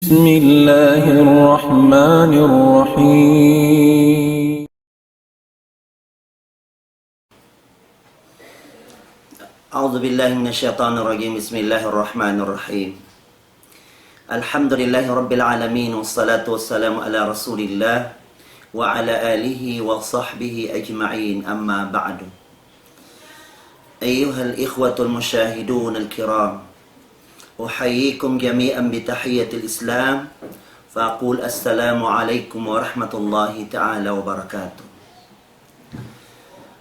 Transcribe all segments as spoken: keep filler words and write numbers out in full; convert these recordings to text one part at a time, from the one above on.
بسم الله الرحمن الرحيم. أعوذ بالله من الشيطان الرجيم. بسم الله الرحمن الرحيم. الحمد لله رب العالمين، والصلاة والسلام على رسول الله وعلى آله وصحبه أجمعين، أما بعد. أيها الإخوة المشاهدون الكرام، أحييكم جميعا بتحية الإسلام، فأقول: السلام عليكم ورحمة الله تعالى وبركاته.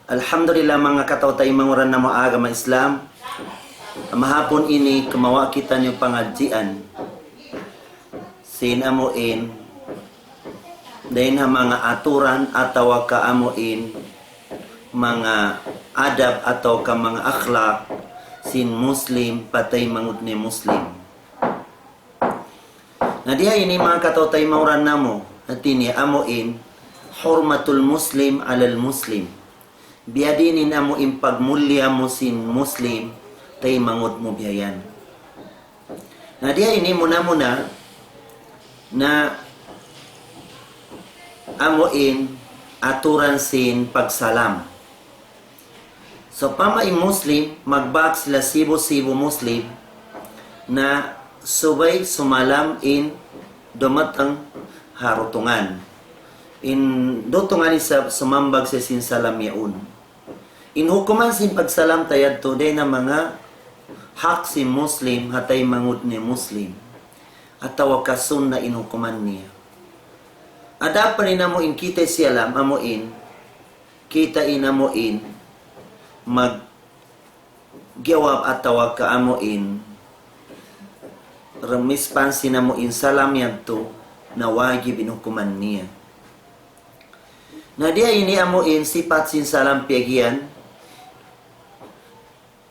Alhamdulillah, manga kataw-taymanghuran namu' agama Islam, mahapun ini kumawa' kitaniyu pangadjian sin amuin dayn ha manga aturan atawa ka amuin manga adab atawa ka manga akhlak sin Muslim pa taymanghud niya Muslim. Na diha ini manga kataw-taymanghuran namu', hati niya amuin hurmatul Muslim alal Muslim. Biyadiin in amuin pagmulliya mu sin Muslim taymanghud mu biya' yan. Na diha ini muna-muna na amuin aturan sin pagsalam. Sawpama in Muslim, magbak sila sibu'-sibu' Muslim, na subay sumalam in dumatung ha dutungan. In dutungan isab sumambag siya sin salam yaun. In hukuman sin pagsalam ta yadtu, dayn ha manga hak sin Muslim ha taymanghud niya Muslim, atawa ka sunna in hukuman niya. Adapun in amuin kita' siya salam, amuin kita' in amuin magjawab atawa ka amuin rumisponde sin amuin salam yadtu, na wajib in hukuman niya. Na diha ini amuin sipat sin salam piyagiyan,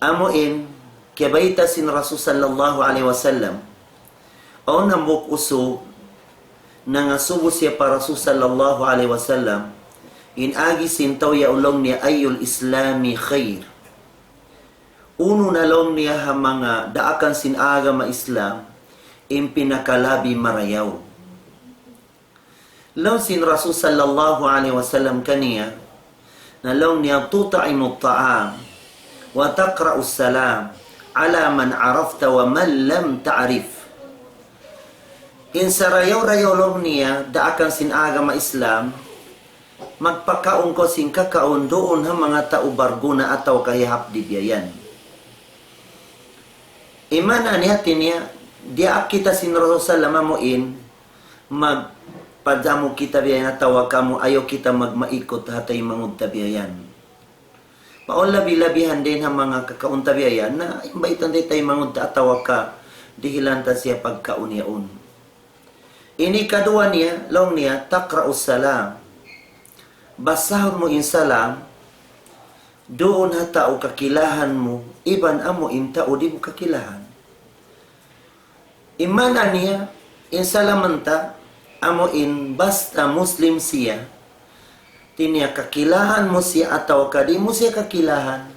amuin kiyabayta' sin Rasul sallallahu alayhi wasallam. Awn hambuuk usug nangasubu siya pa Rasul sallallahu alayhi wasallam, in agi sin tau yaun, laung niya, "Ayyul Islami khair?" Unu na, laung niya, ha manga daakan sin agama Islam in pinakalabi marayaw? Laung sin Rasul sallallahu alayhi wasallam kaniya, na laung niya, "تطعم الطعام وتقرأ السلام على من عرفت ومن لم تعرف." In sarayaw-rayaw, laung niya, daakan sin agama Islam, magpakaun kaw sin kakaun duun ha manga tau barguna atawa ka hihapdi' biya' yan. In maana niya, hati niya, diyaak kita sin Rasul sallam amuin magpajamu kita biya' yan atawa ka amu ayaw kita magmaikut ha taymanghud ta biya' yan. Paul labi-labihan dayn ha manga kakaun ta biya' yan, na in baytaan ta taymanghud ta atawa ka dihilan ta siya pagkaun yaun. Ini kaduwa niya, laung niya, "تقرأ السلام." Basahun mu in salam duun ha tau kakilahan mu iban amuin tau di' mu kakilahan. In maana niya, in salam ta, amuin basta Muslim siya, hati niya kakilahan mu siya atawa ka di' mu siya kakilahan,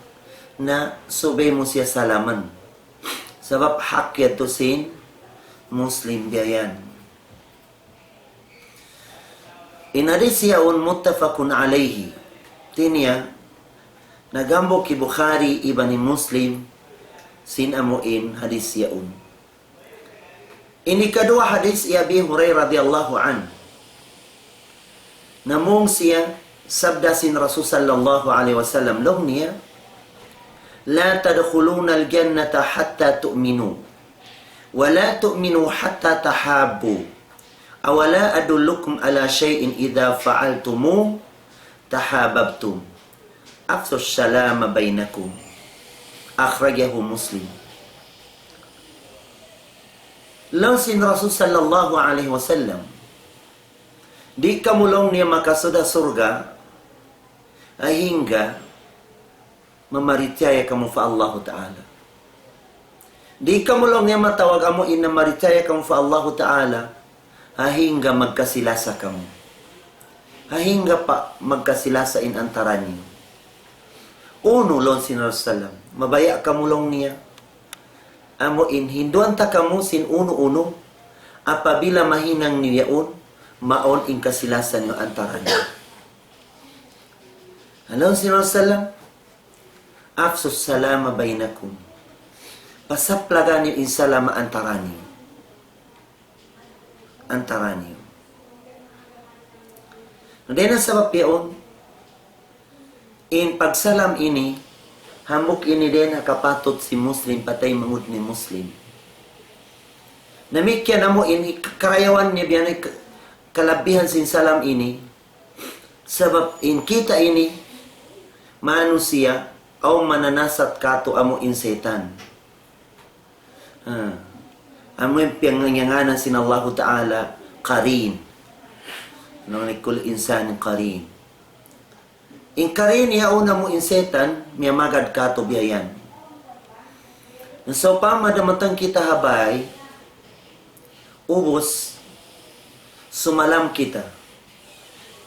na subay mu siya salaman. Sabab hak yadtu sin Muslim biya' yan. In hadis yaun muttafaqun alayhi. Hati niya, naghambuuk hi Bukhari iban hi Muslim sin amuin hadis yaun. Ini kaduwa hadis hi Abi Hurairah radiyallahu anhu. Namung siya sabda sin Rasul sallallahu alayhi wasallam, laung niya, "لا تدخلون الجنة حتى تؤمنوا، ولا تؤمنوا حتى تحابوا، أولا أدلكم على شيء إذا فعلتموه تحاببتم، أفشوا السلام بينكم." أخرجه مسلم. Laung sin Rasul sallallahu alayhi wasallam, "Di' kamu," laung niya, "makasud ha surga' sahingga mamarachaya kamu pa Allahu Ta'ala. Di' kamu," laung niya, "matawag amu in namarachaya kamu pa Allahu Ta'ala sahingga magkasi-lasa kamu. Sahingga pa magkasi-lasa in antara niyu." "Unu," laung sin Rasul sallam, "mabaya' kamu," laung niya, "amu in hinduan ta kamu sin unu-unu Apabila mahinang niyu yaun, mawn in kasilasan niyu antara niyu. Laung sin Rasulullah, أفشوا السلام بينكم. Pasaplaga niyu in salam antara niyu. Antara niyu. Dayn ha sabab yaun, in pagsalam ini, hambuuk ini dayn ha kapatut sin Muslim, pa taymanghud niya Muslim. Damikkiyan amu in karayawan niya biya' na ka-, kalabihan sin salam ini, sabab in kita ini, manusiya', awn mananasat kātu' amu in saytan. Ha. Amu in piyangangānan sin Allahu Ta'ala, qarin. لكل إنسان قرين. In qarin yaun amu in saytan, miyamagad kātu' biya' yan. Sawpama dumatung kita ha bāy, ubus, sumalam kita.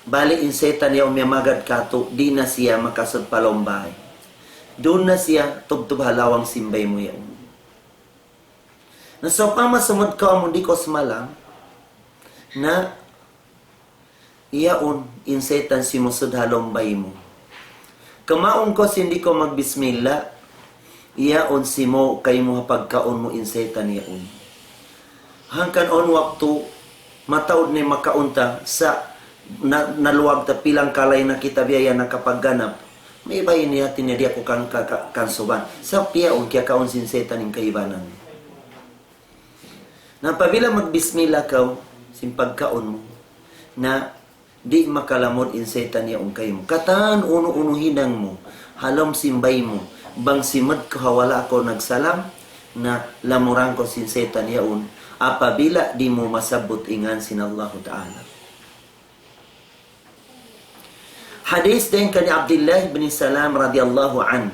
Bali' in saytan yaun miyamagad kātu', di' na siya makasud pa lawm bāy. Duun na siya, tubtub ha lawang sin bāy mu yaun. Na sawpama sumud kaw amu di' kaw sumalam, na yaun in saytan simusud ha lawm bāy mu. Kumaun kaw sin di' kaw magbismillah, yaun simu kaymu ha pagkaun mu in saytan yaun. Hangkan awn waktu, mataud na makaun ta, sa' na, naluwag ta pilang kalay na kita biya' yan nakapagganap. May bayi niya hati niya di' aku kan, ka, ka, kansuban. Sa' piyaun kiyakaun sin saytan in kaibanan. Na apabila magbismillah kaw, sin pagkaun mu, na di' makalamud in saytan yaun kaymu. Katan unu-unu hinang mu, ha lawm sin bāy mu, bang simud kaw ha wala' kaw nagsalam, na lamuran kaw sin saytan yaun, apabila di' mu masabbut in ngān sin Allahu Ta'ala. Hadith dayn kan Abdullah bin Salam radiyallahu anhu.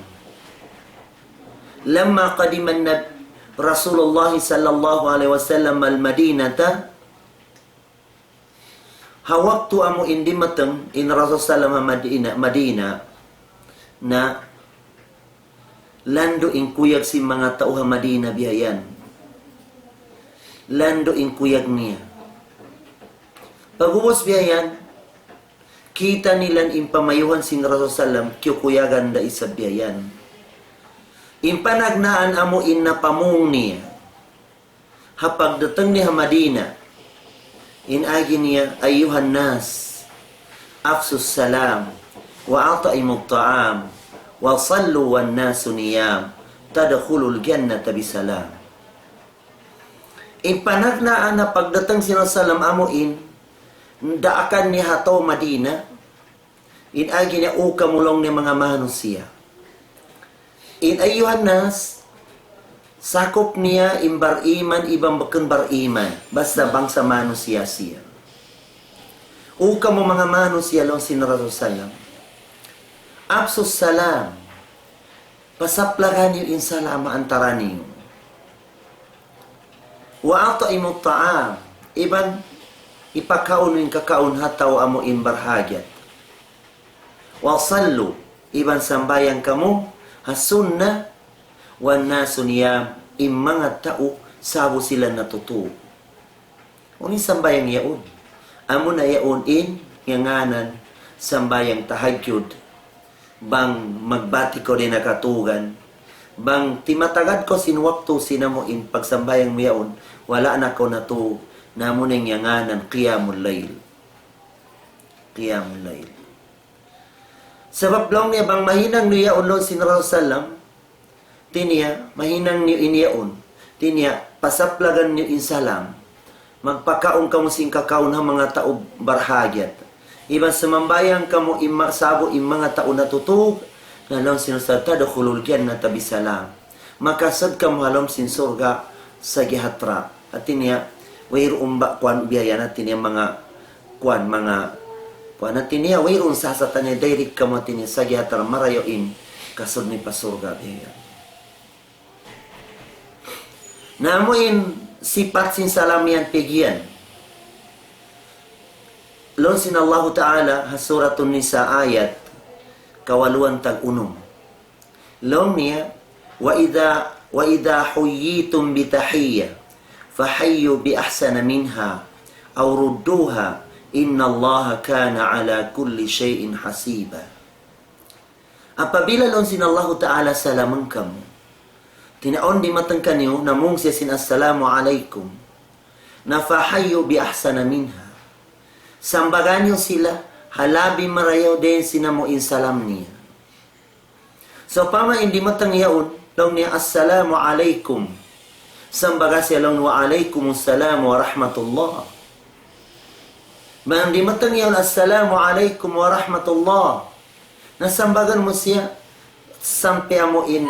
لما قدم النب-، رسول الله صلى الله عليه وسلم المدينة. Ha waktu amu in dimatung in Rasul sallam ha Madina, Madina, na landu' in kuyag sin manga tau ha Madina biya' yan. Landu' in kuyag niya. Pag'ubus biya' yan, kita' nila in pamayuhan sin Rasul sallam, kiyukuyagan da isab biya' yan. In panagnaan amu in napamung niya. Ha pagdatung niya ha Madina, in agi niya, أيها الناس أفشوا السلام وأطعموا الطعام وصلوا والناس نيام تدخلوا الجنة بسلام. In panagnaan ha pagdatung sin Rasul sallam amu in, daakan niya ha tau Madina, in agi niya, "O kamu," laung niya, "manga manusiya'." In أيها الناس, sakup niya in bariman iban bukun bariman, basta bangsa manusiya' siya. "O kamu manga manusiya'," laung sin Rasul sallam, "أفشوا السلام." Pasaplaga niyu in salam antara niyu. وأطعموا الطعام. Iban hipakaun in kakaun ha tau amu in barhajat. وصلوا. Iban sambahayang kamu ha sunna. والناس نيام. In manga tau sa'bu sila natutug. Unu in sambahayang yaun? Amuna yaun in ngānan sambahayang tahajjud. Bang magbati' kaw di' na katugan. Bang timatagad kaw sin waktu sin amu in pagsambahayang mu yaun, wala' na kaw natug, na amuna in ngānan qiyamul layl. Qiyamul layl. Sabab laung niya bang mahinang niyu yaun laung sin Rasul sallam, hati niya, mahinang niyu in yaun. Hati niya, pasaplagan niyu in salam. Magpakaun kamu sin kakaun ha manga tau barhajat. Iban sumambahayang kamu in ma-, sa'bu in manga tau natutug, na laung sin Rasul, تدخلوا الجنة بسلام. Makasud kamu ha lawm sin surga' sagihatara'. Hati niya, wayruun ba kuwan biya' yan, hati niya manga kuwan, manga kuwan, hati niya wayruun sasatan niya, direct kamu hati niya sagihatara', marayaw in kasud niyu pa surga' biya' yan. Na amu in sipat sin salam yan piyag'iyan. Laung sin Allahu Ta'ala ha Suratun Nisa ayat kawaluan tag-unum. Laung niya, وإذا، وإذا حييتم بتحية فحيوا بأحسن منها أو ردوها إن الله كان على كل شيء حسيبا. Apabila laung sin Allahu Ta'ala salamang kamu, tinaun dimatang kaniyu, namung siya sin assalamu alaykum, na فحيوا بأحسن منها. Sambaga niyu sila ha labi marayaw dayn sin amu in salam niya. Sawpama in dimatang yaun, laung niya, "Assalamu alaykum." Sambaga siya laung, "Wa alaykumus salam wa rahmatullah." Bang dimatang yaun, "Assalamu alaykum wa rahmatullah." Na sambagan mu siya, sampay amu in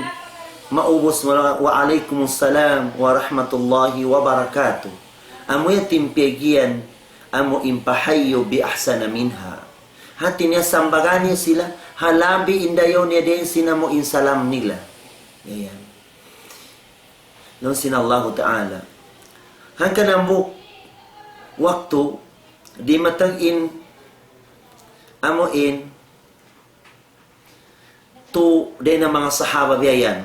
maubus mu, "Wa alaykumus salam wa rahmatullahi wa barakatuh." Amu yadtu in piyag'iyan, amu in فحيوا بأحسن منها. Hati niya sambaga niyu sila, ha labi in dayaw niya dayn sin amu in salam nila. Yan. Laung sin Allahu Ta'ala. Hangkan hambuuk waktu, dimatang in, amu in, tu dayn ha manga sahaba biya' yan.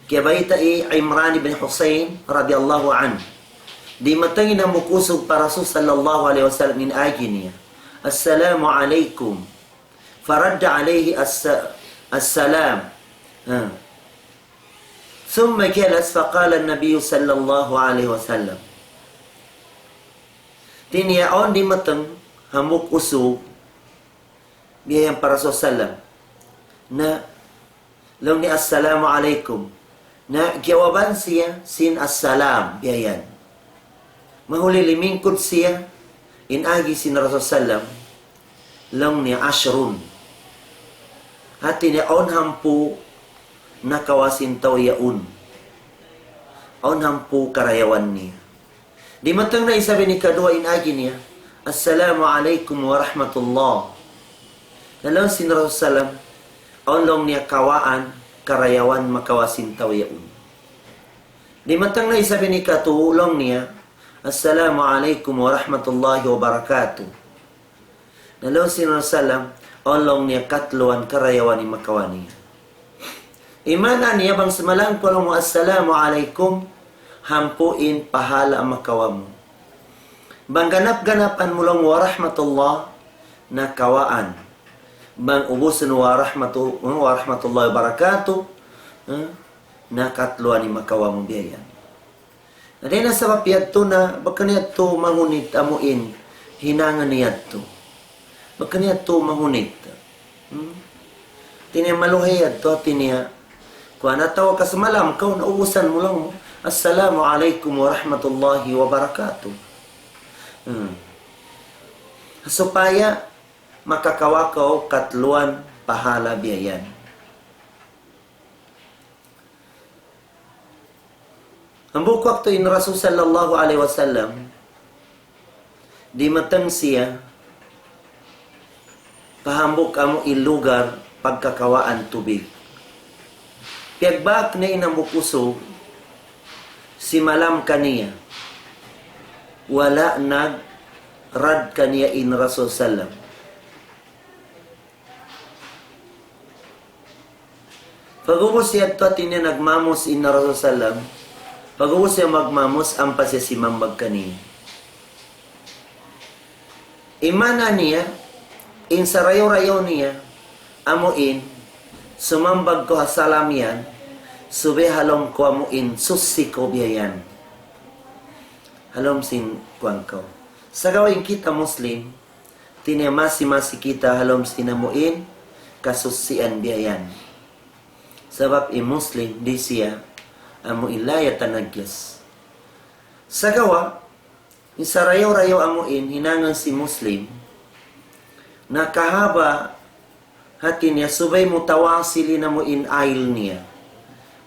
Kiyabayta' hi Imran ibn Husayn radiyallahu anhu. Dimatang in hambuuk usug pa Rasul sallallahu alayhi wasallam in agi niya, "Assalamu alaykum." فرد عليه الس-، السلام. Ha. ثم جلس فقال النبي صلى الله عليه وسلم. Tiniya awn dimatang hambuuk usug, biya' yan pa Rasul sallam. Na, laung niya, "Assalamu alaykum." Na, giyawaban siya sin assalam, biya' yan. Mahuli limingkud siya, in agi sin Rasul sallam, laung niya, "عشر." Hati niya, awn hangpu' nakawa' sin tau yaun. Awn hangpu' karayawan niya. Dimatang na isab in hikaruwa in agi niya, "Assalamu alaykum wa rahmatullah." Na laung sin Rasul sallam, awn laung niya kawaan, karayawan makawa' sin tau yaun. Dimatang na isab in hikatu, laung niya, "Assalamu alaykum wa rahmatullahi wa barakatuh." Na laung sin Rasul sallam, awn laung niya katluan karayawan in makawa' niya. In maana niya bang sumalam kaw laung mu, "Assalamu alaykum," hangpu' in pahala' makawa' mu. Bang ganap-ganapan mu laung mu, "Wa rahmatullah," na kawaan. Bang ubusun, "Wa rahmatu-, wa rahmatullahi wa barakatuh," eh, na katluan in makawa' mu biya' yan. Na dayn ha sabab yadtu na, bang kaniya yadtu mahunit amu in hinangun niya yadtu. Bang kaniya yadtu mahunit. Hmm? Hati niya maluhay yadtu, hati niya. Kuwan, atawa ka sumalam kaw, na ubusan mu laung mu, "Assalamu alaykum wa rahmatullahi wa barakatuh." Hmm. Supaya makakawa' kaw katluan pahala biya' yan. Hambuuk waktu in Rasul sallallahu alayhi wasallam, dimatang siya pa hambuuk amu in lugar pagkakawaan tubig. Piyagbak niya in hambuuk usug, simalam kaniya. Wala' nagrad kaniya in Rasul sallam. Pag'ubus yadtu, hati niya, nagmamus in Rasul sallam. Pag'ubus siya magmamus, ampa siya simambag kaniya. In maana niya, in sarayaw-rayaw niya, amu in, sumambag kaw ha salam yan, subay ha lawm kaw amu in, susi kaw biya' yan. Ha lawm sin kuwan kaw. Sagawa' in kita Muslim, hati niya masi-masi kita ha lawm sin amu in kasusian biya' yan. Sabab in Muslim di' siya amu in la yatanajjas. Sagawa', in sarayaw-rayaw amu in hinangun sin Muslim, na kahaba' hati niya subay mutawasil in amu in ail niya.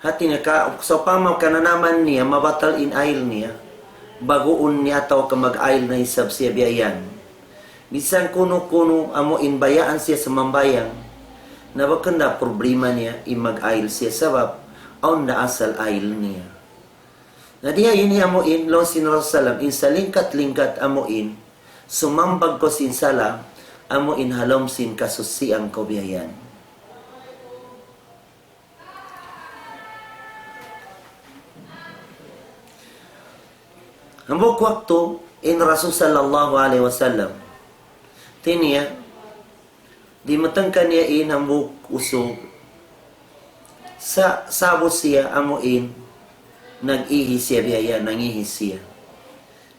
Hati niya ka, sawpama kananaman niya, mabatal in ail niya, baguun niya atawa ka mag-ail na isab siya biya' yan. Misan kunu-kunu amu in bayaan siya sumambahayang, na bukun da problema niya in mag-ail siya sabab, awn da asal ail niya. Na di' ha ini amu in, laung sin Rasul sallam, in salingkat-lingkat amu in, sumambag kaw sin salam, amu in ha lawm sin kasusian kaw biya' yan. Hambuuk waktu, in Rasul sallallahu alayhi wasallam, hati niya, dimatang kaniya in hambuuk usug. Sa', sa'bu siya amu in nag-ihi siya biya' yan, nangihi siya.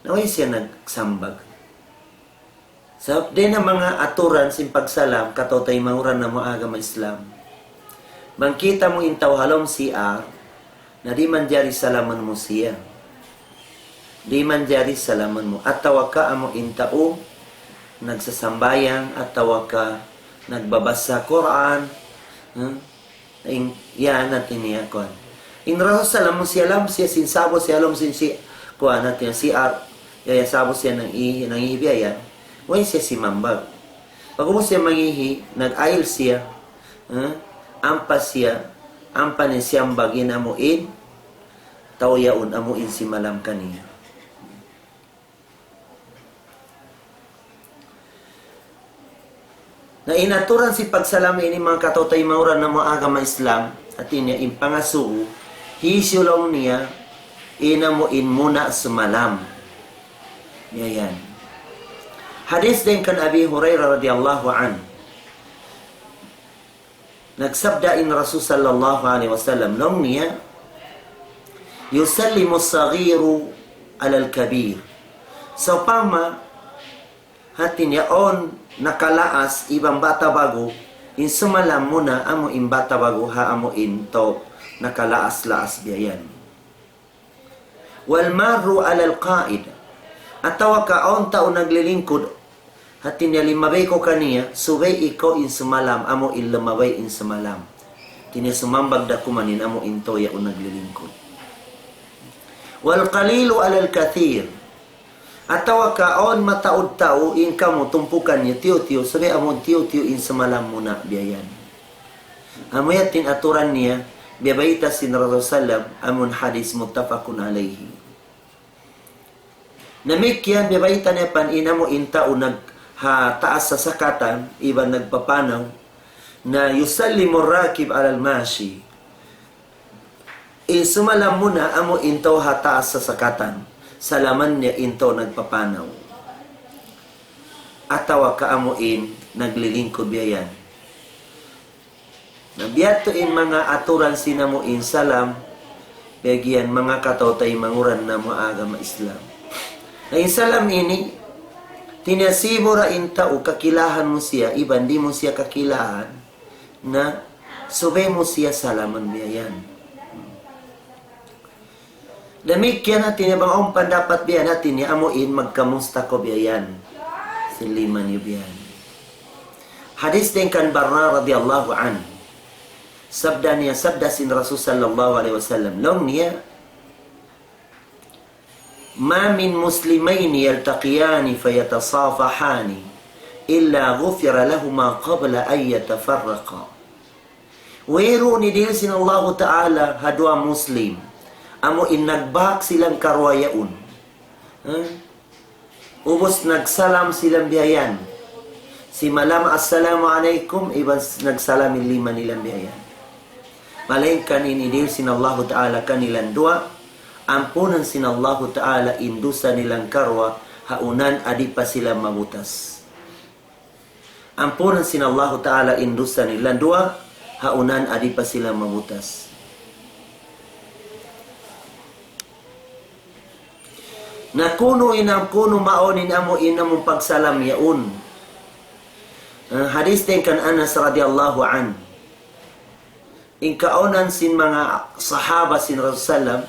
Na way siya nagsambag. Sabab dayn ha manga aturan sin pagsalam, kataw-taymanghuran namu' agama Islam. Bang kita' mu in tau ha lawm C R, na di' manjari salamun mu siya. Di' manjari salamun mu. Atawa ka amu in tau nagsasambahayang, atawa ka nagbabasa Qur'an, hmm? In, yan hati niya, kuwan. In Rasul sallam, siya lam, siya sin sa'bu, siya lam, sin si, kuwan, hati niya, C R, ya, ya, sa'bu siya nang i, nang i biya' yan. Way siya simambag. Pag-ubus siya mangihi, nag-ayil siya, eh, ampa siya, ampa niya siyambag in amu in, tau yaun amu in simalam kaniya. Na in aturan sin pagsalam ini, manga kataw-taymanghuran namu' agama Islam, hati niya in pangasubu, hisiyu laung niya, in amu in muna sumalam. Yan. Hadith dayn kan Abi Hurairah radiyallahu anhu. Nagsabda in Rasul sallallahu alayhi wasallam, laung niya, يسلم الصغير على الكبير. Sawpama, hati niya awn nakalaas iban bata' bagu, in sumalam muna amu in bata' bagu ha amu in tau nakalaas-laas biya' yan. والمار على القائد. Atawa ka awn tau naglilingkud, hati niya limabay kaw kaniya, subay ikaw in sumalam, amu in limabay in sumalam. Hati niya sumambag da kuman in amu in tau yaun naglilingkud. والقليل على الكثير. Atawa ka awn mataud tau, in kamu tumpukan niyu tiyu'-tiyu', subay amu in tiyu'-tiyu' in sumalam muna biya' yan. Amu yadtu in aturan niya, biya' bayta' sin Rasul sallam, amu in hadith muttafaqun alayhi. Damikkiyan biya' bayta' niya pa in amu in tau nag, ha taas sasakatan, iban nagpapanaw, na يسلم الراكب على الماشي. In sumalam muna amu in tau ha taas sasakatan, salaman niya in tau nagpapanaw. Atawa ka amu in naglilingkud biya' yan. Na biya' yadtu in manga aturan sin amu in salam, biya' yan manga kataw-taymanghuran namu' agama Islam. Na in salam ini, hati niya sibu' ra in tau kakilahan mu siya, iban di' mu siya kakilahan, na subay mu siya salamun biya' yan. Damikkiyan hati niya bang awn pandapat biya' yan hati niya amu in magkamusta kaw biya' yan sin lima niyu biya' yan. Hadith dayn kan Barra radiyallahu anhu. Sabda niya, sabda sin Rasul sallallahu alayhi wasallam. Laung niya, ما من مسلمين يلتقيان فيتصافحان إلا غفر لهما قبل أن يتفرقا. Wayruun dihil sin Allahu Ta'ala ha duwa Muslim, amu in nagbak silang karuwa yaun. Ha? Ubus nagsalam silang biya' yan. Simalam, "Assalamu alaykum," iban s-, nagsalam in lima nila biya' yan. Malayngkan in dihil sin Allahu Ta'ala kanilang duwa, ampunan sin Allahu Ta'ala in dusa nilang karuwa, ha unahan di' pa sila mabutas. Ampunan sin Allahu Ta'ala in dusa nila duwa, ha unahan di' pa sila mabutas. Na kunu' in amu, kunu' mawn in amu in amu pagsalam yaun. Ah, hadith dayn kan Anas radiyallahu anhu. In kaawnan sin manga sahaba sin Rasul sallam,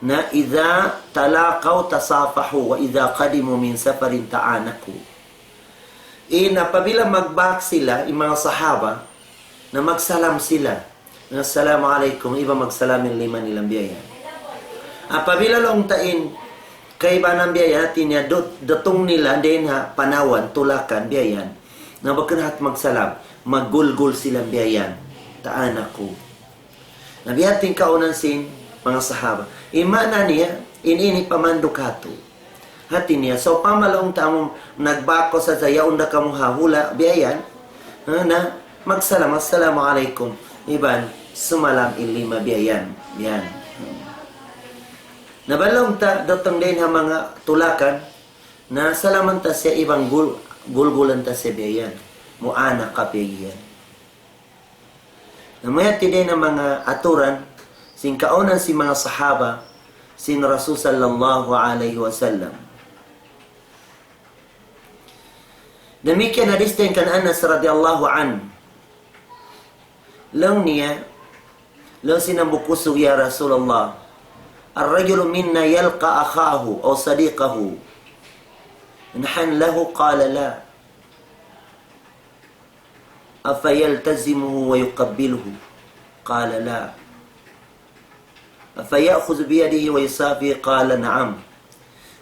na إذا تلاقوا تصافحوا وإذا قدموا من سفر تعانقوا. In apabila magbak sila, in manga sahaba, na magsalam sila. Na, "Assalamu alaykum," iban magsalam in lima nila biya' yan. Apabila laung ta in kaibanan biya' yan, hati niya dut-, dutung nila dayn ha panawan, tulakan, biya' yan. Na bukun hat magsalam, maggulgul sila biya' yan. Ta'anaqu. Na biya' ha yan in kaawnan sin manga sahaba. In maana niya, in ini pamanduk katu'. Hati niya, sawpama laung ta amu nagbak kaw sadja yaun da kamu ha hula', biya' yan. Ha, na, magsalam, "Assalamu alaykum." Iban, sumalam in lima biya' yan. Yan. Na bang laung ta, dumatung dayn ha manga tulakan, na salaman ta siya iban gul-, gulgulan ta siya biya' yan. Mu'anaka biya' yan. Na mayta' dayn ha manga aturan, sin kaawnan sin manga sahaba, sin Rasul sallallahu alayhi wasallam. Damikkiyan hadis dayn kan Anas radiyallahu anhu. Laung niya, laung sin hambuuk usug, "Ya Rasulullah, الرجل منا يلقى أخاه أو صديقه ينحن له؟" قال: "لا." "أفيلتزمه ويقبله؟" قال: "لا." "أفيأخذ بيده ويصافحه؟" قال: "نعم."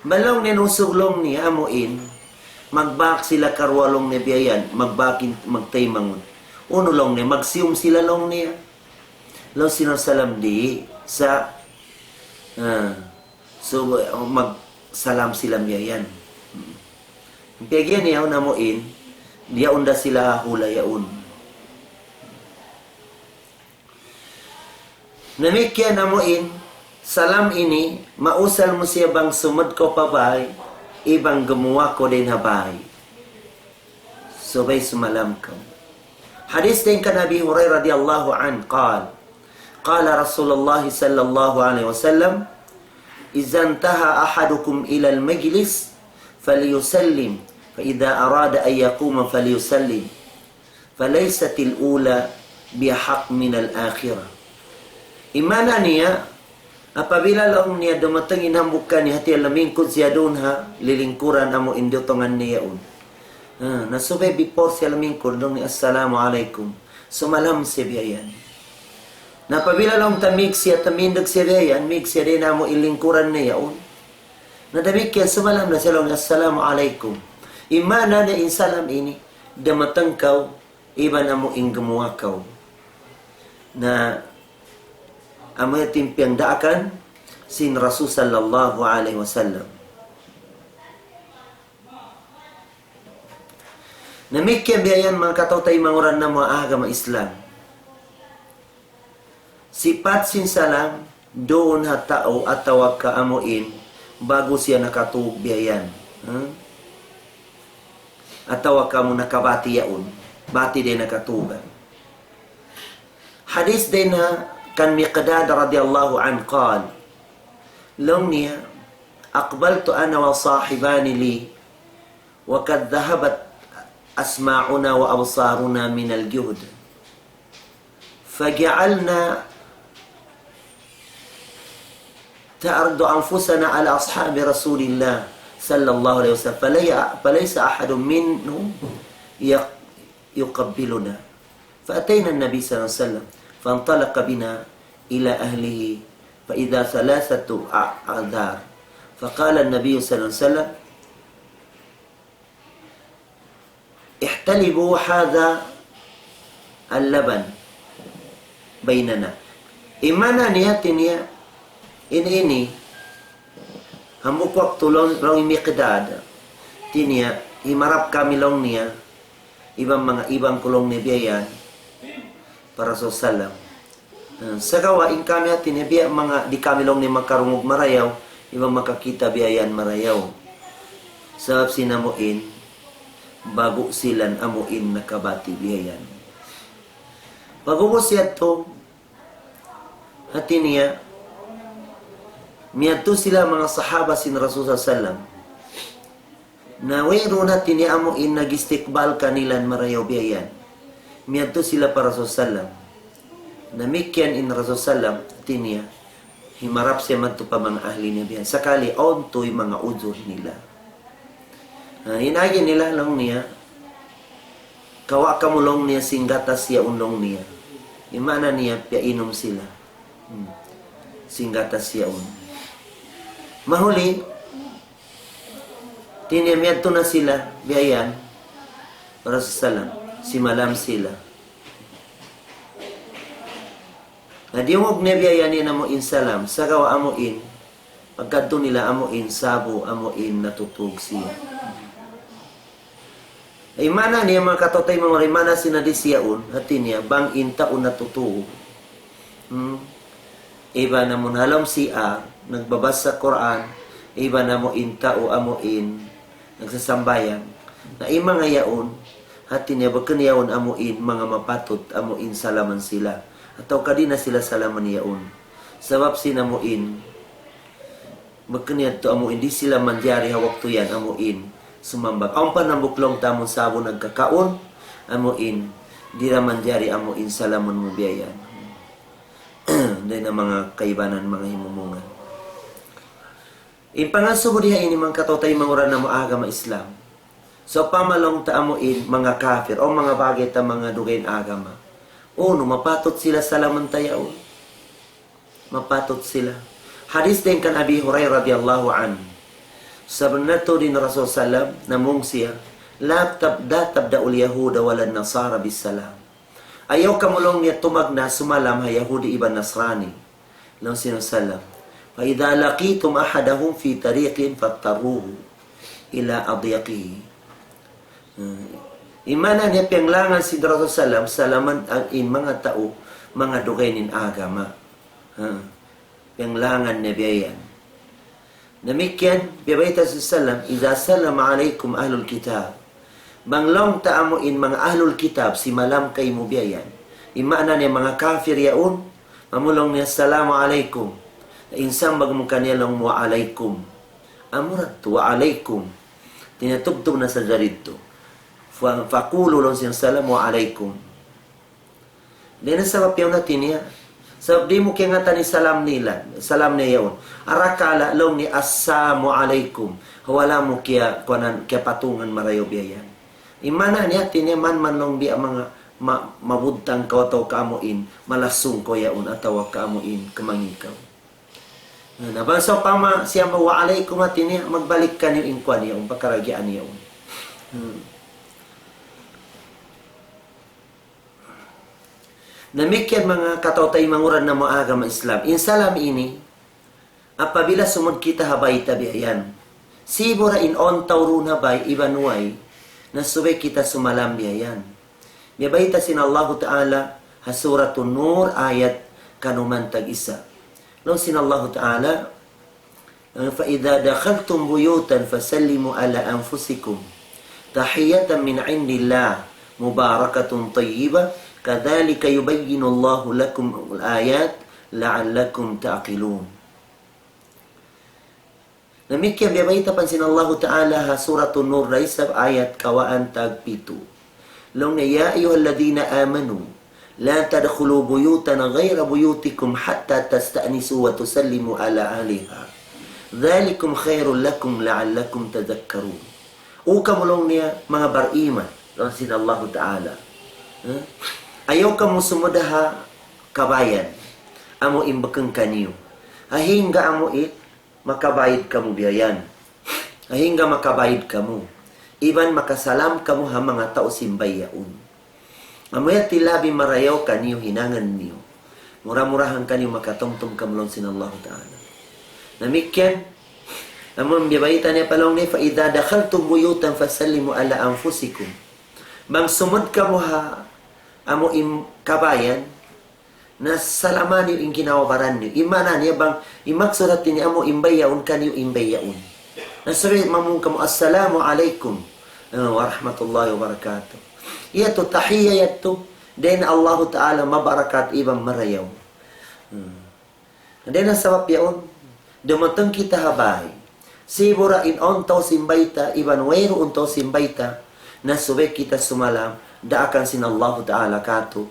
Bang laung niya usug laung niya amuin, magbak sila karuwa laung niya biya' yan, magbak in, magtaymanghud. Unu laung niya, magsiyum sila laung niya. Laung sin Rasul sallam di', sa', ah, so, magsalam sila biya' yan. Biya' yan yaun amuin, diyaun da sila hula yaun. Damikkiyan amuin, salam ini, mausal mu siya bang sumud kaw pa bay, iban gumuwa' kaw dayn ha bay. Subay sumalam kaw. Hadis dayn kan Abi Hurairah radiyallahu anhu, قال: قال رسول الله صلى الله عليه وسلم: إذا انتهى أحدكم إلى المجلس فليسلم، فإذا أراد أن يقوم فليسلم، فليست الأولى بأحق من الآخرة. In maana niya, apabila laung niya dumatung in hambuuk kaniya hati niya lamingkud siya duun ha lilingkuran amu in dutungan niya yaun. Ha, na subay before siya lamingkud, laung niya, "Assalamu alaykum." Sumalam siya biya' yan. Na apabila laung ta mīg siya, tamindug siya biya' yan, mīg siya dayn ha amu in lingkuran niya yaun. Na damikkiyan sumalam na siya laung niya, "Assalamu alaykum." In maana niya in salam ini, dumatung kaw, iban amu in gumuwa' kaw. Na amu yan in piyagdaakan sin Rasul sallallahu alayhi wasallam. Damikkiyan biya' yan manga kataw-taymanghuran namu' ha agama Islam. Sipat sin salam, duun ha tau atawa ka amu in, ba'gu siya nakatug biya' yan. Ha? Atawa ka amu nakabati yaun, bati di' nakatugan. Hadis dayn ha kan Miqdad radiyallahu anhu قال, laung niya, أقبلت أنا وصاحبان لي وقد ذهبت أسماعنا وأبصارنا من الجهد، فجعلنا تعرض أنفسنا على أصحاب رسول الله صلى الله عليه وسلم، فلي-، فليس أحد منهم ي-، يقبلنا. فأتينا النبي صلى الله عليه وسلم، فانطلق بنا إلى أهله، فإذا ثلاثة أع-، أعذار. فقال النبي صلى الله عليه وسلم: احتلبوا هذا اللبن بيننا. In maana niya hati niya, in ini, hambuuk waktu laung, laung hi Miqdad, hati niya, himarap kami laung niya, iban manga iban ku laung niya biya' yan, pa Rasul sallam. Ah, sagawa' in kami hati niya biya' manga di' kami laung niya makarungug marayaw, iban makakita' biya' yan marayaw. Sabab sin amu in, ba'gu sila amu in nakabati biya' yan. Pag'ubus yadtu, hati niya, miyadtu sila manga sahaba sin Rasul sallam. Na wayruun hati niya amu in nag-istikbal kanila marayaw biya' yan. Miyadtu sila pa Rasul sallam. Damikkiyan in Rasul sallam, hati niya, himarap siya madtu pa manga ahli niya biya' yan. Sakali awn tuud manga uzur nila. Ha, in agi nila laung niya, kawa' kamu laung niya sin gatas yaun laung niya. In maana niya, piyainum sila. Hmm. Sin gatas yaun. Mahuli, hati niya miyadtu na sila, biya' yan, pa Rasul sallam, simalam sila. Na diyungug niya biya' yan in amu in salam, sagawa' amu in, pagkadtu nila amu in sa'bu, amu in natutug siya. In maana niya manga kataw-taymanghuran, in maana sin hadis yaun, hati niya, bang in tau natutug. Hmm. Iban amun ha lawm C R, nagbabasa Qur'an, iban amu in tau amu in nagsasambahayang. Na in manga yaun, hati niya bukun yaun amu in manga mapatut amu in salaman sila. Atawa ka di' na sila salaman yaun. Sabab sin amu in, bukun yadtu amu in di' sila manjari ha waktu yan amu in sumambag. Awn pa hambuuk laung ta amu in sa'bu nagkakaun, amu in di' da manjari amu in salaman mu biya' yan. Dayn ha manga kaibanan, manga himumungan. In pangansubud diha ini manga kataw-taymanghuran namu' agama Islam. Sawpama laung ta amu in manga kafir, o manga bagay ta manga dugaing agama. Unu, mapatut sila salaman ta yaun. Mapatut sila. Hadis dayn kan Abi Hurairah radiyallahu anhu. Sabunnal tuud in Rasul sallam, namung siya, لا تب-، لا تبدأوا اليهود ولا النصارى بالسلام. Ayaw kamu laung niya tumagna' sumalam ha Yahudi iban Nasrani. Laung sin Rasul sallam, فإذا لقيتم أحدهم في طريق فاضطروه إلى أضيقه. Hmm. In maana niya piyanglangan sin Rasul sallam, salaman in manga tau, manga dugaing agama. Ha. Piyanglangan niya biya' yan. Damikkiyan, biya' bayta' sin Rasul sallam, إذا سلم عليكم أهل الكتاب. Bang laung ta amu in manga ahlul kitab, simalam kaymu biya' yan. In maana niya manga kafir yaun, amu laung niya, "Assalamu alaykum." In sambag mu kaniya laung mu, "Wa alaykum." Amu ra tu, "Wa alaykum." Tinatubtub na sadja didtu. Fa-, فقولوا laung sin Rasul sallam, "Wa alaykum." Dayn ha sabab yaun hati niya. Sabab di' mu kiyaingatan in salam nila, salam niya yaun. Arakala' laung niya, "Assalamu alaykum." Wala' mu kiya-, kuanan, kiyapatungan marayaw biya' yan. In maana niya hati niya man, man laung biya' manga ma-, mabudtang kaw atawa ka amu in malasung kaw yaun atawa ka amu in kamangi' kaw. Na, na bang sawpama siya ma-, "Wa alaykum," hati niya, magbalik kaniyu in kuan yaun, pakaragyaan yaun. Hmm. Damikkiyan manga kataw-taymanghuran namu' agama Islam. In salam ini, apabila sumud kita ha bay ta biya' yan. Sibu' ra in awn tau duun ha bay, iban way, na subay kita sumalam biya' yan. Biya' bayta' sin Allahu Ta'ala, ha Suratun Nur, ayat kanuman tag-isa. Laung sin Allahu Ta'ala, فإذا دخلتم بيوتا فسلموا على أنفسكم تحية من عند الله مباركة طيبة كذلك يبين الله لكم الآيات لعلكم تعقلون. Damikkiyan biya' bayta' pa sin Allahu Ta'ala ha Suratun Nur da isab ayat kawhaan tag pitu. Laung niya, يا أيها الذين آمنوا لا تدخلوا بيوتا غير بيوتكم حتى تستأنسوا وتسلموا على أهلها ذلكم خير لكم لعلكم تذكرون. O kamu laung niya manga bariman, laung sin Allahu Ta'ala. Ha? Ayaw kamu sumud ha kabayan, amu in bukun kaniyu. Hangkan amu in makabaid kamu biya' yan. Hangkan makabaid kamu. Iban makasalam kamu ha manga tau sin bay yaun. Amu yadtu in labi marayaw kaniyu hinangun niyu. Mura-murahan kaniyu makatumtum kamu laung sin Allahu Ta'ala. Damikkiyan, amu in biya' bayta' niya pa laung niya, فإذا دخلتم بيوتا فسلموا على أنفسكم. Bang sumud kamu ha, amu in kabayan, na salama niyu in ginhawa-baran niyu. In maana niya bang, in maksud hati niya amu in bay yaun kaniyu in bay yaun. Na subay mamung kamu, "Assalamu alaykum, eh, warahmatullahi wabarakatuh." Yadtu tahiyya yadtu, dayn ha Allahu Ta'ala mabarakat iban marayaw. Hmm. Dayn ha sabab yaun, dumatung kita ha bay. Sibu' ra in awn tau sin bay ta, iban wayruun tau sin bay ta, na subay kita sumalam, daakan sin Allahu Ta'ala katu'.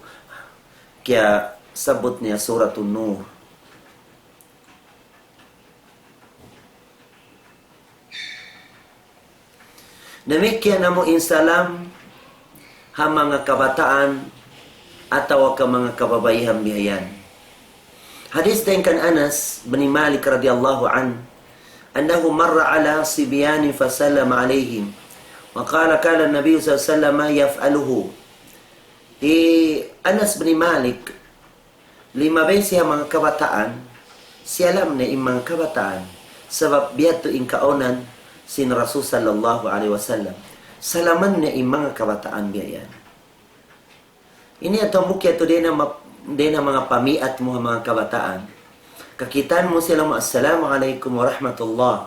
Kiyasabbut niya Suratun Nur. Damikkiyan amu in salam ha manga kabataan atawa ka manga kababaihan biya' yan. Hadis dayn kan Anas bin Malik radiyallahu anhu, أنه مر على صبيان فسلم عليهم وقال، كان النبي صلى الله عليه وسلم يفعله. Hi Anas bin Malik, limabay siya ha manga kabataan, siyalam niya in manga kabataan, sabab biya' yadtu in kaawnan sin Rasul sallallahu alayhi wasallam. Salaman niya in manga kabataan biya' yan. Ini atawa bukun yadtu dayn ha ma-, dayn ha manga pamiat mu ha manga kabataan. Kakitaan mu sila mu, "Assalamu alaykum wa rahmatullah."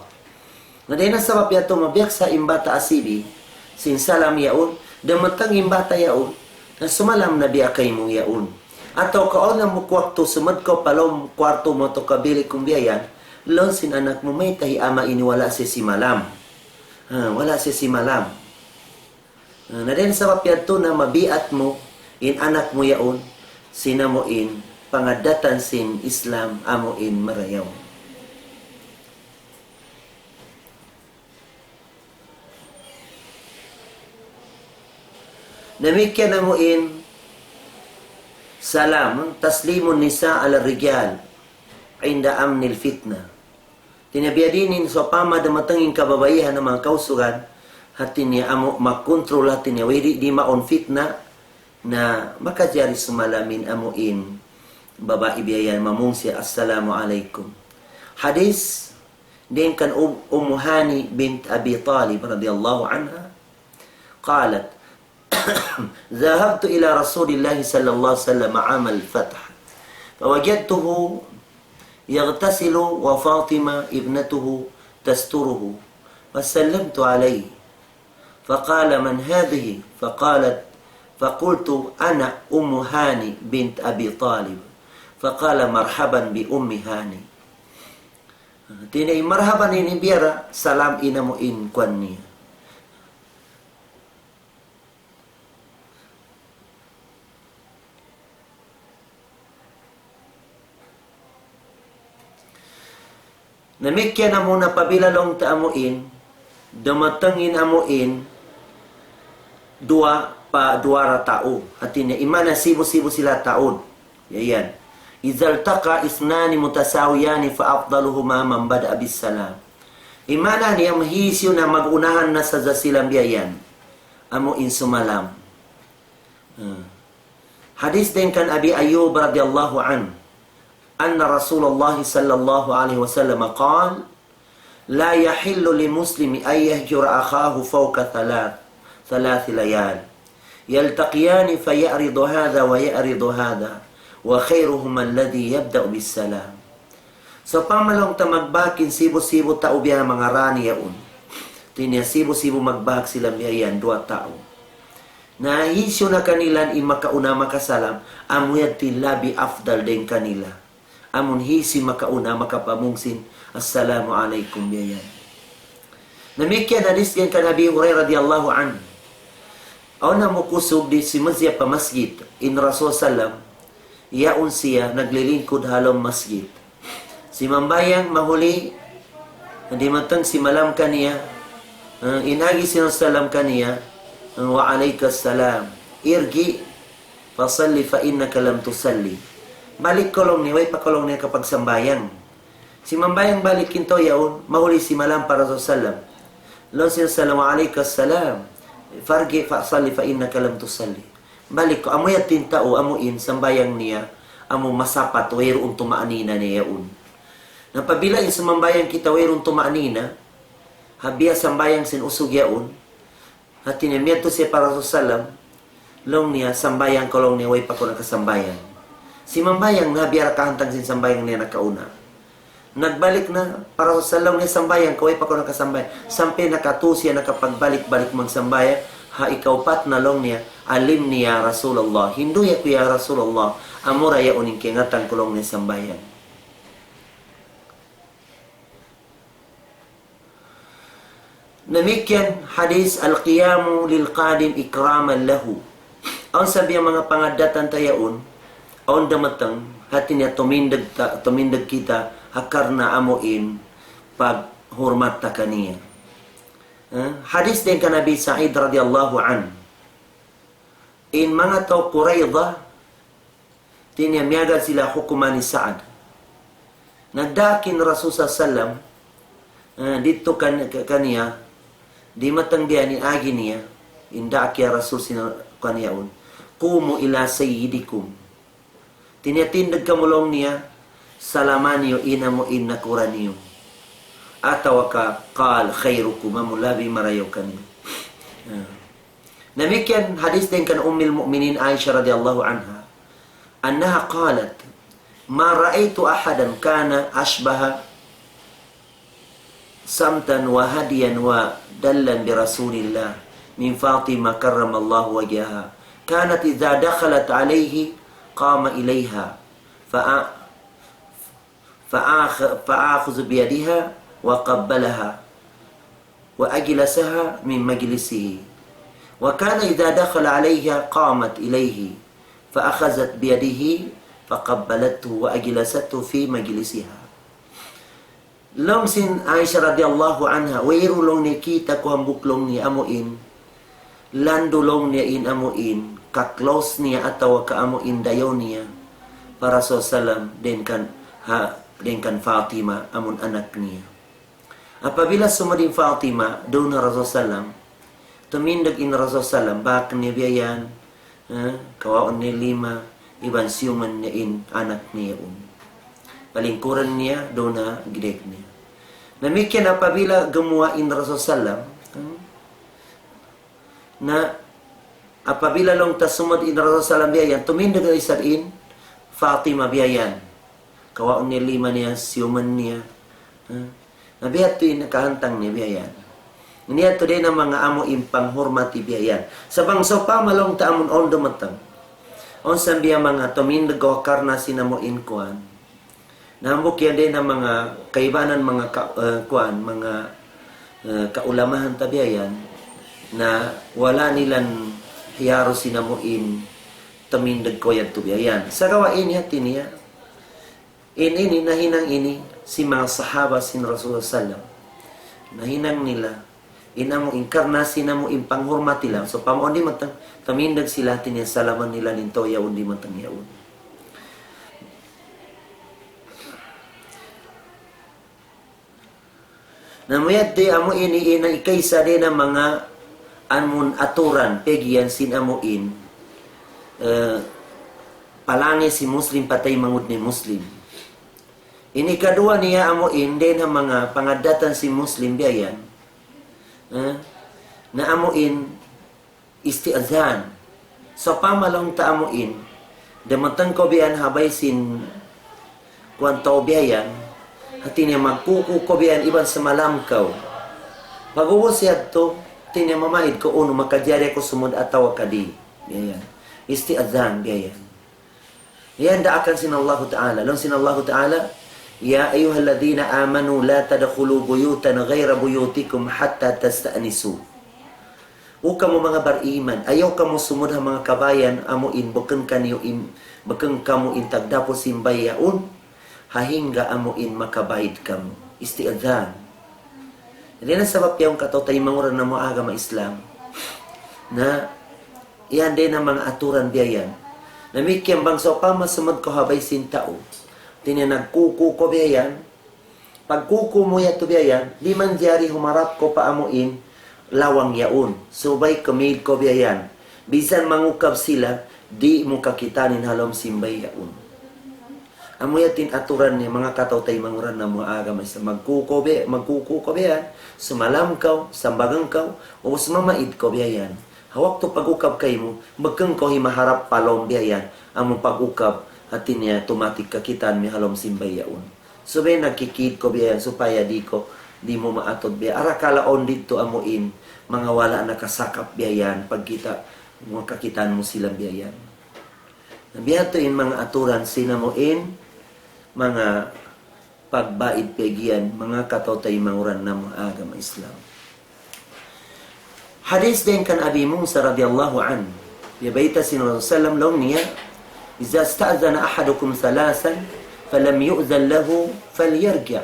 Na dayn ha sabab yadtu mabiyaksa in bata' asibi sin salam yaun, dumatung in bata' yaun, na sumalam na biya' kaymu yaun. Atawa kaw na mu waktu sumud kaw pa lawm kuwartu mu atawa ka bilik mu biya' yan, laung sin anak mu, "Mayta' hi ama' ini wala' siya simalam?" Ha, wala' siya simalam. Na dayn ha sabab yadtu na mabiat mu in anak mu yaun sin amu in pangaddatan sin Islam amu in marayaw. Damikkiyan amu in salam, تسليم النساء على الرجال عند أمن الفتنة. Hati niya biya' diin in sawpama dumatung in kababaihan ha manga kausugan, hati niya amu makontrol, hati niya way di' di' mawn fitna, na makajari sumalam in amu in babai biya' yan mamung siya, "Assalamu alaykum." Hadith dayn kan Um-, Ummu Hani bint Abi Talib radiyallahu anha, قالت: ذهبت إلى رسول الله صلى الله عليه وسلم عام الفتح، فوجدته يغتسل وفاطمة ابنته تستره، فسلمت عليه، فقال: من هذه؟ فقالت، فقلت: أنا أم هاني بنت أبي طالب. فقال: مرحبا بأم هاني. Hati niya in marhaban ini biya' da salam in amu in kuwan niya. Damikkiyan amu na apabila laung ta amu in, dumatung in amu in, duwa pa duwa ra tau. Hati niya, in maana sibu'-sibu' sila taud. Yan. إذا التقى اثنان متساويان فأفضلهما من بدأ بالسلام. In maana niya, mahisiyu na mag-unahan na sadja sila biya' yan amu in sumalam. Hmm. Hadith dayn kan Abi Ayyub radiyallahu anhu, أن رسول الله صلى الله عليه وسلم قال: لا يحل لمسلم أن يهجر أخاه فوق ثلاث، ثلاث ليال، يلتقيان فيعرض هذا ويعرض هذا، وخيرهما الذي يبدأ بالسلام. Sawpama laung ta magbāk in sibu'-sibu' tau biya' ha manga rani yaun. Hati niya sibu'-sibu' magbāk sila biya' yan, duwa tau. Na hisiyu na kanila in makauna makasalam, amu yadtu in labi afdal dayn kanila. Amun hisiyu makauna makapamung sin, "Assalamu alaykum," biya' yan. Damikkiyan hadith dayn kan Abi Hurairah radiyallahu anhu. Awn amu kusug di' simusiya pa masjid. In Rasul sallam, yaun siya naglilingkud ha lawm masjid. Simambahayang mahuli, dimatung simalam kaniya, eh, in agi sin Rasul sallam kaniya, eh, "Wa alaykas salam. Irji' fasalli fa innaka lam tusalli." Balik kaw laung niya, way pa kaw laung niya nakapagsambahayang. Simambahayang balik in tau yaun, mahuli simalam pa Rasul sallam. Laung sin Rasul sallam, "Wa alaykas salam. Farji' fasalli fa innaka lam tusalli." Balik kaw, amu yadtu in tau, amu in sambahayang niya, amu masapat, wayruun tuma'nina niya yaun. Na apabila in sumambahayang kita wayruun tuma'nina, ha biya' sambahayang sin usug yaun, hati niya miyadtu siya pa Rasul sallam, laung niya, "Sambahayang kaw," laung niya, "way pa kaw nakasambahayang." Simambahayang na biya' ra kahantang sin sambahayang niya nakauna. Nagbalik na pa Rasul sallam, laung niya, "Sambahayang kaw, way pa kaw nakasambahayang." Sampay nakatu siya nakapagbalik-balik magsambahayang. Ha ikaupat na laung niya, "Allimni ya Rasulullah. Hindu' aku ya Rasulullah. Amura yaun in kaingatan ku," laung niya, "sambahayang." Damikkiyan hadith القيام للقادم إكراما له. Awn sabiya manga pangaddatan ta yaun, awn dumatung, hati niya tumindug ta, tumindug kita, ha karna' amu in paghurmat ta kaniya. Eh, hadith dayn kan Abi Sa'id radiyallahu anhu. In manga tau Qurayza, hati niya miyagad sila hukuman hi Sa'ad. Nagdaak in Rasul sallallahu alayhi wasallam, eh, didtu kan-, ka-, kaniya, dimatung biya' ini agi niya, in daak ya Rasul sin kaniya yaun, "Qumu ila sayyidikum." Hati niya tindug kamu laung niya, salama niyu in amu in nakura' niyu. Atawa ka, qal khairukum, amu labi marayaw kaniyu. Ah. Damikkiyan hadith dayn kan Ummul Mu'minin Aisha radiyallahu anha. أنها قالت: ما رأيت أحدا كان أشبه سمتا وهديا ودلا برسول الله من فاطمة كرم الله وجهها. كانت إذا دخلت عليه قام إليها فأ-، فآخ-، فآخذ بيدها وقبلها وأجلسها من مجلسه. وكان إذا دخل عليها قامت إليه فأخذت بيده فقبلته وأجلسته في مجلسها. Laung sin Aisha radiyallahu anha, wayruun laung niya kita' ku hambuuk laung niya amu in, landu' laung niya in amu in, ka-close niya atawa ka amu in dayaw niya pa Rasul sallam, dayn kan, ha, dayn kan Fatima, amun anak niya. Apabila sumud in Fatima, duun ha Rasul sallam, tumindug in Rasul sallam, bak niya biya' yan, eh, kawaun niya lima, iban siyuman niya in anak niya yaun. Palingkuran niya, duun ha gidek niya. Damikkiyan apabila gumuwa' in Rasul sallam, eh, na apabila laung ta sumud in Rasul sallam biya' yan, tumindug na isab in Fatima biya' yan. Kawaun niya lima niya, siyuman niya. Ha? Na biya' hādtu in kahantang niya biya' yan. Ini yadtu dayn ha manga amu in panghurmati biya' yan. Sa' bang sawpama laung ta amun awn dumatung. Awn sa biya' manga tumindug karna' sin amu in kuwan. Na hambuuk yan dayn ha manga kaibanan manga ka-, eh, kuwan, manga, eh, kaulamahan ta biya' yan, na wala' nila hiyaru sin amu in tumindug kaw yadtu biya' yan. Sagawa' ini hāti niya, in ini, nahinang ini sin manga sahaba sin Rasulullah sallam. Nahinang nila, in amu in karna' sin amu in panghurmat nila. Sawpama awn dimatung, tumindug sila, hāti niya salaman nila in tau yaun dimatung yaun. Na amu yadtu amu ini in ikaisa dayn ha manga amun aturan, pag'iyan sin amu in, eh, palangi sin Muslim pa taymanghud niya Muslim. Ini kaduwa niya amu in, dayn ha manga pangaddatan sin Muslim biya' yan. Eh, na amu in isti'zan. Sawpama laung ta amu in, dumatung kaw biya' yan ha bay sin kuwan tau biya' yan, hāti niya magkuku kaw biya' yan iban sumalam kaw. Pag'ubus yadtu, hāti niya mamaid kaw unu makajari aku sumud atawa ka di'. Biya' yan. Isti'zan biya' yan. Yan daakan sin Allahu Ta'ala. Laung sin Allahu Ta'ala, يا أيها الذين آمنوا لا تدخلوا بيوتا غير بيوتكم حتى تستأنسوا. O kamu manga bariman, ayaw kamu sumud ha manga kabayan amu in bukun kaniyu in, bukun kamu in tagdapu sin bay yaun, hangga amu in makabaid kamu. Isti'zan. Dayn ha sabab yaun kataw-taymanghuran namu' agama Islam. Na, yan dayn ha manga aturan biya' yan. Damikkiyan bang sawpama sumud kaw ha bay sin tau. Hāti niya nagkuku kaw biya' yan. Pagkuku mu yadtu biya' yan, di' manjari humarap kaw pa amu in lawang yaun. Subay kumaid kaw biya' yan. Bisan mangukab sila, di' mu kakitaan in ha lawm sin bay yaun. Amu yadtu in aturan niya, manga kataw-taymanghuran namu' agama Islam. Magkuku kaw biya', magkuku kaw biya' yan. Sumalam kaw, sambagan kaw, ubus mamaid kaw biya' yan. Ha waktu pag-ukab kaymu, bukun kaw himaharap pa lawm biya' yan. Amu pag-ukab, hāti niya tumatik kakitaan mu ha lawm sin bay yaun. Subay nagkikiid kaw biya' yan, supaya di' kaw, di' mu maatud biya'. Arakala' awn didtu amu in, manga wala' nakasakap biya' yan, pagkita', makakitaan mu sila biya' yan. Na biya' hādtu in manga aturan sin amu in, manga pagbaid pag'iyan, manga kataw-taymanghuran namu' agama Islam. Hadith dayn kan Abi Musa radiyallahu anhu. Biya' bayta' sin Rasul sallam laung niya, إذا استأذن أحدكم ثلاثا فلم يؤذن له فليرجع.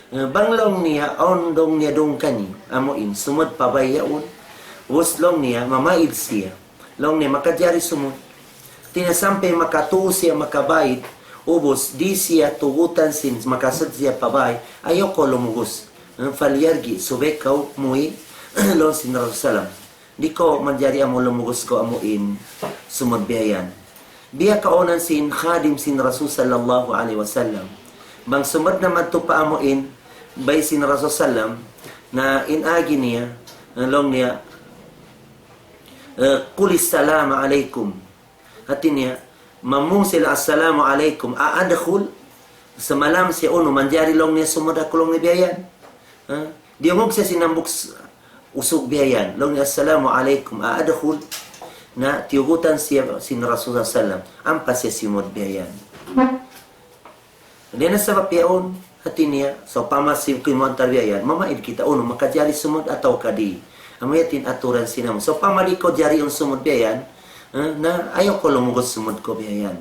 Eh, bang laung niya, awn laung niya duun kaniyu, amu in, sumud pa bay yaun, ubus laung niya, mamaid siya. Laung niya, makajari sumud. Hāti niya sampay makatū siya makabaid, ubus, di' siya tugutan sin, makasud siya pa bay, ayaw kaw lumugus. Eh, فليرجع, subay kaw muwi', laung sin Rasul sallam. Di' kaw manjari amu lumugus kaw amu in sumud biya' yan. Biya' kaunan sin khadim sin Rasul sallallahu alayhi wasallam. Bang sumud na madtu pa amu in, bay sin Rasul sallam, na in agi niya, na laung niya, eh, قل السلام عليكم. Hāti niya, Mamung sila, "Assalamu alaykum, a adkhul?" Samalam siya, unu, manjari laung niya sumud aku laung niya biya' yan. Ha? Diyungug siya sin hambuuk s-, usug biya' yan. Laung niya, "Assalamu alaykum, a adkhul?" Na tiyugutan siya sin Rasul sallallahu alayhi wasallam. Ampa siya simud biya' yan. Dayn ha sabab yaun, hati niya, sawpama sin kaymu antar biya' yan, mamaid kita unu, makajari sumud atawa ka di'. Amu yan in aturan sin amu. Sawpama di' kaw jari sumud biya' yan, eh, na ayaw kaw lumugud sumud kaw biya' yan.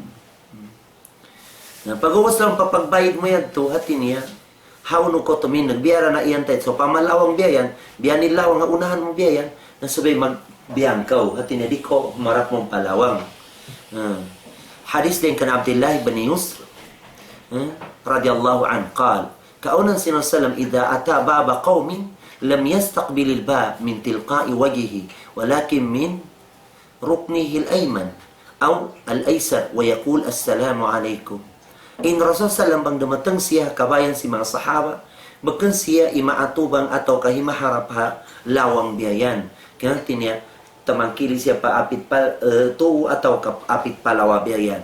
Na pag'ubus laung pa pagbayad mu yadtu, hati niya, hawnu kaw tuminug, biya' ra na iyan tayo. Sawpama lawang biya' yan, biya' ini lawang ha unahan mu biya' yan, na subay magbiyang kaw, hati niya di' kaw humarap mawn pa lawang. Hmm. Hadith dayn kan Abdullah bin Yusr, hmm, radiyallahu anhu, قال: كان النبي صلى الله عليه وسلم إذا أتى باب قوم لم يستقبل الباب من تلقاء وجهه ولكن من ركنه الأيمن أو الأيسر ويقول: السلام عليكم. In Rasul sallam bang dumatung siya ha kabayaan sin manga sahaba, bukun siya himaatubang atawa ka himaharap ha lawang biya' yan. Kaya hati niya, tamangkili siya pa apit pa, eh, tuu atawa ka apit pa lawa biya' yan.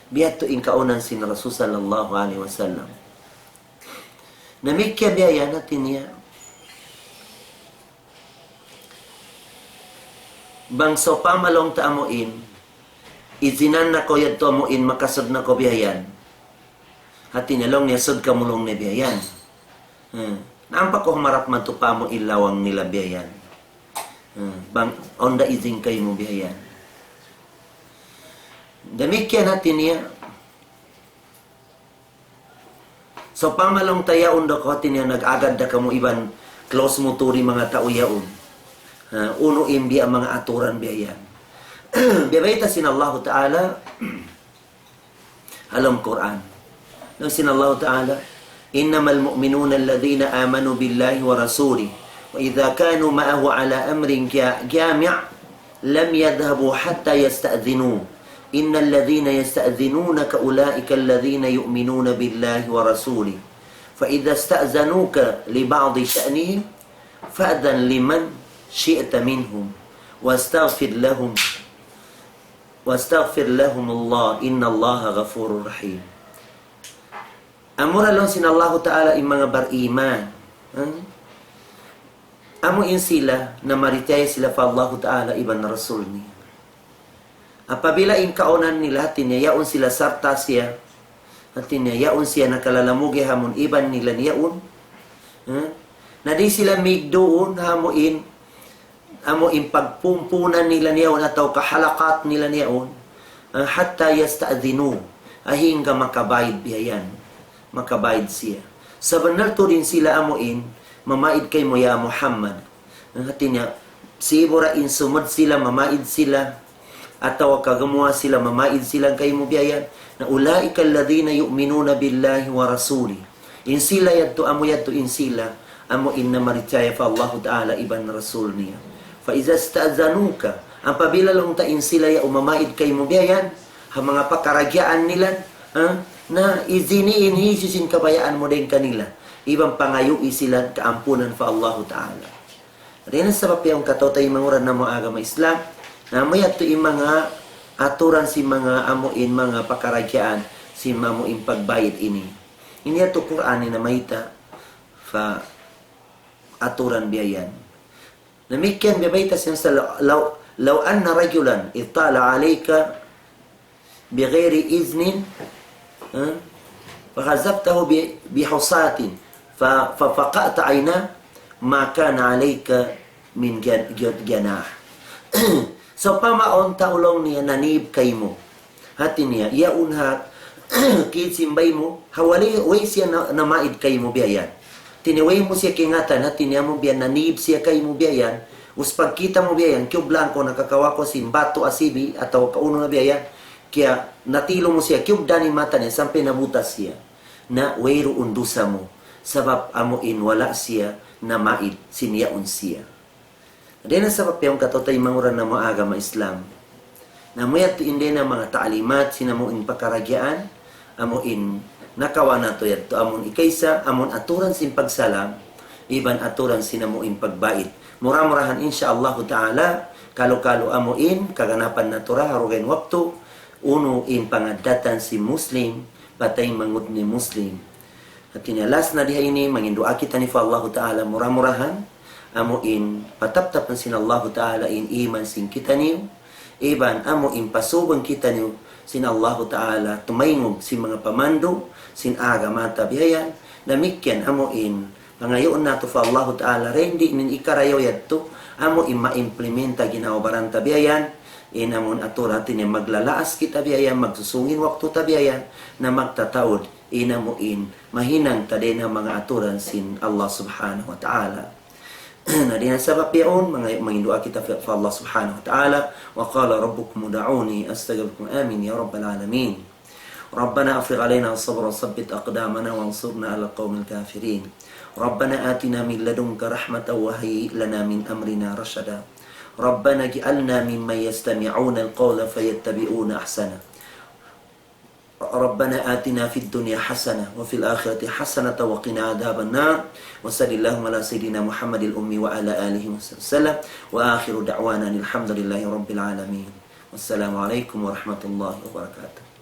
Biya' yadtu in kaunahan sin Rasul sallallahu alayhi wasallam. Damikkiyan biya' yan, hati niya. Bang sawpama laung ta amu in, izinan na kaw yadtu amu in, makasud na kaw biya' yan. Hati niya laung niya, sud kamu laung niya biya' yan. Hmm. Na ampa kaw humarap madtu pa amu in lawang nila biya' yan. Hmm. Bang awn da izin kaymu biya' yan. Damikkiyan hati niya. Sawpama laung ta yaun da kaw, hati niya nag-agad da kamu iban close mu tuud in manga tau yaun. Ha, unu in biya' manga aturan biya' yan. Biya' bayta' sin Allahu Ta'ala ha lawm Qur'an. Laung sin Allahu Ta'ala, إنما المؤمنون الذين آمنوا بالله ورسوله وإذا كانوا معه على أمر جا-، جامع لم يذهبوا حتى يستأذنوه. إن الذين يستأذنونك أولئك الذين يؤمنون بالله ورسوله. فإذا استأذنوك لبعض شأنهم فأذن لمن شئت منهم واستغفر لهم، واستغفر لهم الله، إن الله غفور رحيم. Amura laung sin Allahu Ta'ala in manga bariman. Hmm? Amu in sila, namarachaya sila pa Allahu Ta'ala iban Rasul niya. Apabila in kaunahan nila, hati niya, yaun sila sarta' siya, hati niya, yaun siya nakalalamugi ha amun iban nila yaun. Hmm? Na di' sila migduun ha amu in amu in pagpumpunan nila yaun atawa ka halakat nila yaun, ah, حتى يستأذنوك, ah, hangga makabayad biya' yan, makabayad siya. Sabunnal tuud in sila amu in mamaid kaymu ya Muhammad. Ah, hati niya, sibu' ra in sumud sila, mamaid sila, atawa ka gumuwa' sila, mamaid sila kaymu biya' yan. Na أولئك الذين يؤمنون بالله ورسوله. In sila yadtu, amu yadtu in sila, amu in namarachaya pa Allahu Ta'ala iban Rasul niya. فإذا استأذنوك, apabila laung ta in sila yaun mamaid kaymu biya' yan, ha manga pakaradjaan nila, ha? Na izini in hisiyu-siyu in kabayaan mu dayn kanila, iban pangayui sila kaampunan pa Allahu Ta'ala. Dayn ha sabab yaun kataw-taymanghuran namu' agama Islam, na amu yadtu in manga aturan sin manga amu in manga pakaradjaan sin amu in pagbayad ini. Ini yadtu Qur'an in namayta' pa aturan biya' yan. Damikkiyan biya' bayta' sin sa لو، لو أن رجلا اطلع عليك بغير إذن، ha? فقذفته ب-، بحصاة ف-، ففقأت عيناه ما كان عليك من جن-، جن-، جناح. Sawpama awn tau laung niya nanib kaymu. Hati niya, yaun ha kid sin bay mu, ha wali', way siya na, namaid kaymu biya' yan. Hati niya way mu siya kaingatan, hati niya amu biya' nanib siya kaymu biya' yan. Ubus pagkita' mu biya' yan, kiyublaan kaw, nakakawa' kaw sin batu, asibi', atawa ka unu na biya' yan. Kiya-, natilu mu siya, kiyubdan in mata niya, sampay nabutas siya. Na wayruun dusa mu, sabab amu in wala' siya namaid sin yaun siya. Dayn ha sabab yaun kataw-taymanghuran namu' agama Islam. Na amu yadtu in dayn ha manga ta'limat sin amu in pakaradjaan, amu in nakawa' natu' yadtu, amun ikaisa, amun aturan sin pagsalam, iban aturan sin amu in pagbayad. Mura-murahan, insya Allahu Ta'ala, kalu-kalu amu in kaganapan natu' ra ha dugaing waktu, unu in pangaddatan sin Muslim pa taymanghud niya Muslim. Hati niya last na di ha ini, mangindua kita ini pa Allahu Ta'ala mura-murahan, amu in pataptapan sin Allahu Ta'ala in iman sin kitaniyu, iban amu in pasubun kitaniyu sin Allahu Ta'ala tumayngug sin manga pamandu' sin agama ta bihayan, damikkiyan amu in pangayuun natu' pa Allahu Ta'ala, dayn di' in hikarayaw yadtu, amu in ma-implementa ginhawa-baran ta bihayan, in amu in aturan, hati niya maglalaas kita bihayan, magsusung in waktu ta bihayan, na magtataud, in amu in mahinang ta dayn ha manga aturan sin Allah Subhanahu wa Ta'ala. Na dayn ha sabab yaun, manga-, mangindua kita pa, pa Allah Subhanahu wa Ta'ala, وقال ربكم ادعوني أستجب لكم. آمين يا رب العالمين. ربنا أفرغ علينا صبرا وثبت أقدامنا وانصرنا على القوم الكافرين. ربنا آتنا من لدنك رحمة وهيئ لنا من أمرنا رشدا. ربنا اجعلنا ممن يستمعون القول فيتبعون أحسنه. ربنا آتنا في الدنيا حسنة وفي الآخرة حسنة وقنا عذاب النار. وصل اللهم على سيدنا محمد الأمي وعلى آله وصحبه وسلم. وآخر دعوانا أن الحمد لله رب العالمين. والسلام عليكم ورحمة الله وبركاته.